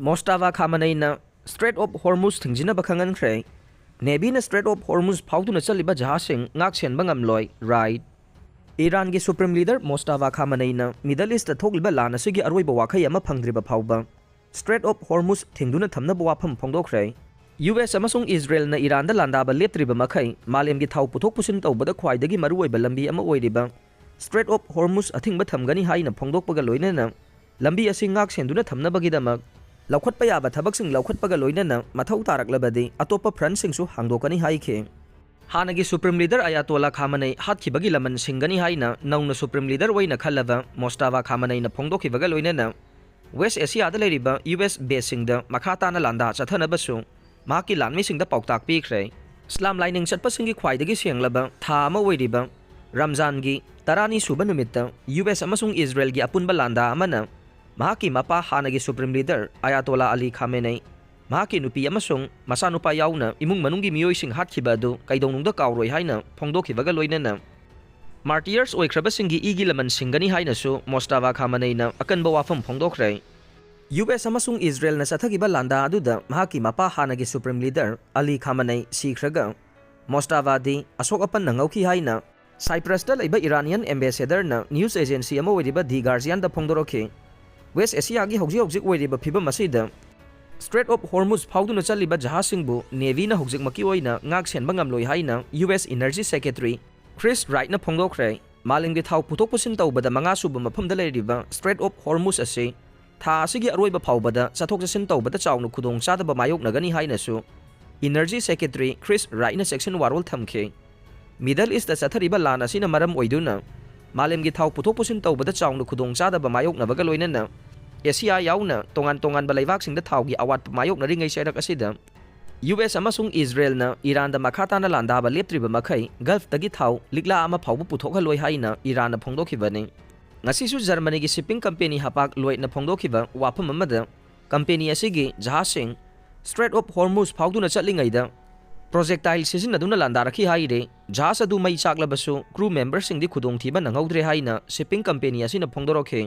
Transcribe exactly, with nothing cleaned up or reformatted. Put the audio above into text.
ꯃꯣꯁꯇꯥꯚꯥ ꯈꯥꯃꯅꯩꯅ Strait of Hormuz ꯊꯤꯡꯖꯤꯟꯅꯕ ꯈꯪꯍꯟꯈ꯭ꯔꯦ꯫ ꯅꯦꯚꯤꯅ Strait of Hormuz ꯐꯥꯎꯗꯨꯅ ꯆꯠꯂꯤꯕ ꯖꯍꯥꯖꯁꯤꯡ ꯉꯥꯛ ꯁꯦꯟꯕ ꯉꯝꯂꯣꯏ, right꯫ ꯏꯔꯥꯟꯒꯤ Supreme Leader ꯃꯣꯁꯇꯥꯚꯥ ꯈꯥꯃꯅꯩꯅ Middle East ꯊꯣꯛꯂꯤꯕ ꯂꯥꯟ ꯑꯁꯤꯒꯤ ꯑꯔꯣꯏꯕ ꯋꯥꯈꯩ ꯑꯃ ꯐꯪꯗ꯭ꯔꯤꯕ ꯐꯥꯎꯕ Strait of Hormuz ꯊꯤꯡꯗꯨꯅ ꯊꯝꯅꯕ ꯋꯥꯐꯝ ꯐꯣꯡꯗꯣꯛꯈ꯭ꯔꯦ꯫ ꯌꯨ ꯑꯦꯁ ꯑꯃꯁꯨꯡ ꯏꯖꯔꯦꯜꯅ ꯏꯔꯥꯟꯗ ꯂꯥꯟꯗꯥꯕ ꯂꯦꯞꯇ꯭ꯔꯤꯕ ꯃꯈꯩ ꯃꯥꯂꯦꯝꯒꯤ ꯊꯥꯎ ꯄꯨꯊꯣꯛ ꯄꯨꯁꯤꯟ ꯇꯧꯕꯗ ꯈ꯭ꯋꯥꯏꯗꯒꯤ ꯃꯔꯨꯑꯣꯏꯕ ꯂꯝꯕꯤ ꯑꯃ ꯑꯣꯏꯔꯤꯕ Strait of Hormuz ꯑꯊꯤꯡꯕ ꯊꯝꯒꯅꯤ ꯍꯥꯏꯅ ꯐꯣꯡꯗꯣꯛꯄꯒ ꯂꯣꯏꯅꯅ ꯂꯝꯕꯤ ꯑꯁꯤ ꯉꯥꯛ ꯁꯦꯟꯗꯨꯅ ꯊꯝꯅꯕꯒꯤꯗꯃꯛ ꯂꯧꯈꯠꯄ ꯌꯥꯕ ꯊꯕꯛꯁꯤꯡ ꯂꯧꯈꯠꯄꯒ ꯂꯣꯏꯅꯅ ꯃꯊꯧ ꯇꯥꯔꯛꯂꯕꯗꯤ ꯑꯇꯣꯞꯄ front ꯁꯤꯡꯁꯨ ꯍꯥꯡꯗꯣꯛꯀꯅꯤ ꯍꯥꯏꯈꯤ꯫ ꯍꯥꯟꯅꯒꯤ Supreme Leader ꯑꯌꯥꯇꯣꯂꯥ ꯈꯥꯃꯅꯩ ꯍꯥꯠꯈꯤꯕꯒꯤ ꯂꯃꯟ ꯁꯤꯡꯒꯅꯤ ꯍꯥꯏꯅ ꯅꯧꯅ Supreme Leader ꯑꯣꯏꯅ ꯈꯜꯂꯕ ꯃꯣꯁꯇꯥꯚꯥ ꯈꯥꯃꯅꯩꯅ ꯐꯣꯡꯗꯣꯛꯈꯤꯕꯒ ꯂꯣꯏꯅꯅ West Asia ꯗ ꯂꯩꯔꯤꯕ ꯌꯨ ꯑꯦꯁ base ꯁꯤꯡꯗ ꯃꯈꯥ ꯇꯥꯅ ꯂꯥꯟꯗꯥ ꯆꯠꯊꯅꯕꯁꯨ ꯃꯍꯥꯛꯀꯤ ꯂꯥꯟꯃꯤꯁꯤꯡꯗ ꯄꯥꯎꯇꯥꯛ ꯄꯤꯈ꯭ꯔꯦ꯫ ꯏꯁꯂꯥꯝ ꯂꯥꯏꯅꯤꯡ ꯆꯠꯄꯁꯤꯡꯒꯤ ꯈ꯭ꯋꯥꯏꯗꯒꯤ ꯁꯦꯡꯂꯕ ꯊꯥ ꯑꯃ ꯑꯣꯏꯔꯤꯕ ꯔꯝꯖꯥꯟꯒꯤ ꯇꯔꯥꯅꯤ ꯁꯨꯕ ꯅꯨꯃꯤꯠꯇ ꯌꯨ ꯑꯦꯁ ꯑꯃꯁꯨꯡ ꯏꯖꯔꯦꯜꯒꯤ ꯑꯄꯨꯟꯕ ꯂꯥꯟꯗꯥ ꯑꯃꯅ ꯃꯍꯥꯛꯀꯤ ꯃꯄꯥ ꯍꯥꯟꯅꯒꯤ Supreme Leader ꯑꯌꯥꯇꯣꯂꯥ ꯑꯂꯤ ꯈꯥꯃꯦꯅꯩ, ꯃꯍꯥꯛꯀꯤ ꯅꯨꯄꯤ ꯑꯃꯁꯨꯡ ꯃꯆꯥꯅꯨꯄꯥ ꯌꯥꯎꯅ ꯏꯃꯨꯡ ꯃꯅꯨꯡꯒꯤ ꯃꯤꯑꯣꯏꯁꯤꯡ ꯍꯥꯠꯈꯤꯕ ꯑꯗꯨ ꯀꯩꯗꯧꯅꯨꯡꯗ ꯀꯥꯎꯔꯣꯏ ꯍꯥꯏꯅ ꯐꯣꯡꯗꯣꯛꯈꯤꯕꯒ ꯂꯣꯏꯅꯅ Martyrs ꯑꯣꯏꯈ꯭ꯔꯕꯁꯤꯡꯒꯤ ꯏꯒꯤ ꯂꯃꯟ ꯁꯤꯡꯒꯅꯤ ꯍꯥꯏꯅꯁꯨ ꯃꯣꯁꯇꯥꯚꯥ ꯈꯥꯃꯅꯩꯅ ꯑꯀꯟꯕ ꯋꯥꯐꯝ ꯐꯣꯡꯗꯣꯛꯈ꯭ꯔꯦ꯫ ꯌꯨ ꯑꯦꯁ ꯑꯃꯁꯨꯡ ꯏꯖꯔꯦꯜꯅ ꯆꯠꯊꯈꯤꯕ ꯂꯥꯟꯗꯥ ꯑꯗꯨꯗ ꯃꯍꯥꯛꯀꯤ ꯃꯄꯥ ꯍꯥꯟꯅꯒꯤ Supreme Leader ꯑꯂꯤ ꯈꯥꯃꯅꯩ ꯁꯤꯈ꯭ꯔꯒ ꯃꯣꯁꯇꯥꯚꯥꯗꯤ ꯑꯁꯣꯛ ꯑꯄꯟ ꯅꯪꯍꯧꯈꯤ ꯍꯥꯏꯅ Cyprus ꯇ ꯂꯩꯕ Iranian ambassador ꯅ news agency ꯑꯃ ꯑꯣꯏꯔꯤꯕ The Guardian the ꯐꯣꯡꯗꯣꯔꯛꯈꯤ꯫ West Asia ꯒꯤ ꯍꯧꯖꯤꯛ ꯍꯧꯖꯤꯛ ꯑꯣꯏꯔꯤꯕ ꯐꯤꯕꯝ ꯑꯁꯤꯗ Strait of Hormuz ꯐꯥꯎꯗꯨꯅ ꯆꯠꯂꯤꯕ ꯖꯍꯥꯖꯁꯤꯡꯕꯨ Navy ꯅ ꯍꯧꯖꯤꯛꯃꯛꯀꯤ ꯑꯣꯏꯅ ꯉꯥꯛ ꯁꯦꯟꯕ ꯉꯝꯂꯣꯏ ꯍꯥꯏꯅ U S Energy Secretary Chris Wright ꯅ ꯐꯣꯡꯗꯣꯛꯈ꯭ꯔꯦ꯫ ꯃꯥꯂꯦꯝꯒꯤ ꯊꯥꯎ ꯄꯨꯊꯣꯛ ꯄꯨꯁꯤꯟ ꯇꯧꯕꯗ ꯃꯉꯥ ꯁꯨꯕ ꯃꯐꯝꯗ ꯂꯩꯔꯤꯕ Strait of Hormuz ꯑꯁꯤ ꯊꯥ ꯑꯁꯤꯒꯤ ꯑꯔꯣꯏꯕ ꯐꯥꯎꯕꯗ ꯆꯠꯊꯣꯛ ꯆꯠꯁꯤꯟ ꯇꯧꯕꯗ ꯆꯥꯎꯅ ꯈꯨꯗꯣꯡꯆꯥꯗꯕ ꯃꯥꯌꯣꯛꯅꯒꯅꯤ ꯍꯥꯏꯅꯁꯨ Energy Secretary Chris Wright ꯅ ꯆꯦꯛꯁꯤꯟ ꯋꯥꯔꯣꯜ ꯊꯝꯈꯤ꯫ Middle East ꯇ ꯆꯠꯊꯔꯤꯕ ꯂꯥꯟ ꯑꯁꯤꯅ ꯃꯔꯝ ꯑꯣꯏꯗꯨꯅ ꯃꯥꯂꯦꯝꯒꯤ ꯊꯥꯎ ꯄꯨꯊꯣꯛ ꯄꯨꯁꯤꯟ ꯇꯧꯕꯗ ꯆꯥꯎꯅ ꯈꯨꯗꯣꯡꯆꯥꯗꯕ ꯃꯥꯌꯣꯛꯅꯕꯒ ꯂꯣꯏꯅꯅ ꯑꯦꯁꯤꯌꯥ ꯌꯥꯎꯅ ꯇꯣꯉꯥꯟ ꯇꯣꯉꯥꯟꯕ ꯂꯩꯕꯥꯛꯁꯤꯡꯗ ꯊꯥꯎꯒꯤ ꯑꯋꯥꯠꯄ ꯃꯥꯌꯣꯛꯅꯔꯤꯉꯩ ꯆꯩꯔꯛ ꯑꯁꯤꯗ ꯌꯨ ꯑꯦꯁ ꯑꯃꯁꯨꯡ ꯏꯖꯔꯦꯜꯅ ꯏꯔꯥꯟꯗ ꯃꯈꯥ ꯇꯥꯅ ꯂꯥꯟꯗꯥꯕ ꯂꯦꯞꯇ꯭ꯔꯤꯕ ꯃꯈꯩ ꯒꯜꯐꯇꯒꯤ ꯊꯥꯎ ꯂꯤꯛꯂꯥ ꯑꯃ ꯐꯥꯎꯕ ꯄꯨꯊꯣꯛꯍꯜꯂꯣꯏ ꯍꯥꯏꯅ ꯏꯔꯥꯟꯅ ꯐꯣꯡꯗꯣꯛꯈꯤꯕꯅꯤ꯫ ꯉꯁꯤꯁꯨ ꯖꯔꯃꯅꯤꯒꯤ shipping company ꯍꯥꯄꯥꯛ ꯂꯣꯏꯗꯅ ꯐꯣꯡꯗꯣꯛꯈꯤꯕ ꯋꯥꯐꯝ ꯑꯃꯗ, company ꯑꯁꯤꯒꯤ ꯖꯍꯥꯖꯁꯤꯡ Strait of Hormuz ꯐꯥꯎꯗꯨꯅ ꯆꯠꯂꯤꯉꯩꯗ projectile ꯁꯤꯖꯤꯟꯅꯗꯨꯅ ꯂꯥꯟꯗꯥꯔꯛꯈꯤ ꯍꯥꯏꯔꯦ꯫ ꯖꯍꯥꯖ ꯑꯗꯨ ꯃꯩ ꯆꯥꯛꯂꯕꯁꯨ crew memberꯁꯤꯡꯗꯤ ꯈꯨꯗꯣꯡꯊꯤꯕ ꯅꯪꯍꯧꯗ꯭ꯔꯦ ꯍꯥꯏꯅ shipping company ꯑꯁꯤꯅ ꯐꯣꯡꯗꯣꯔꯛꯈꯤ꯫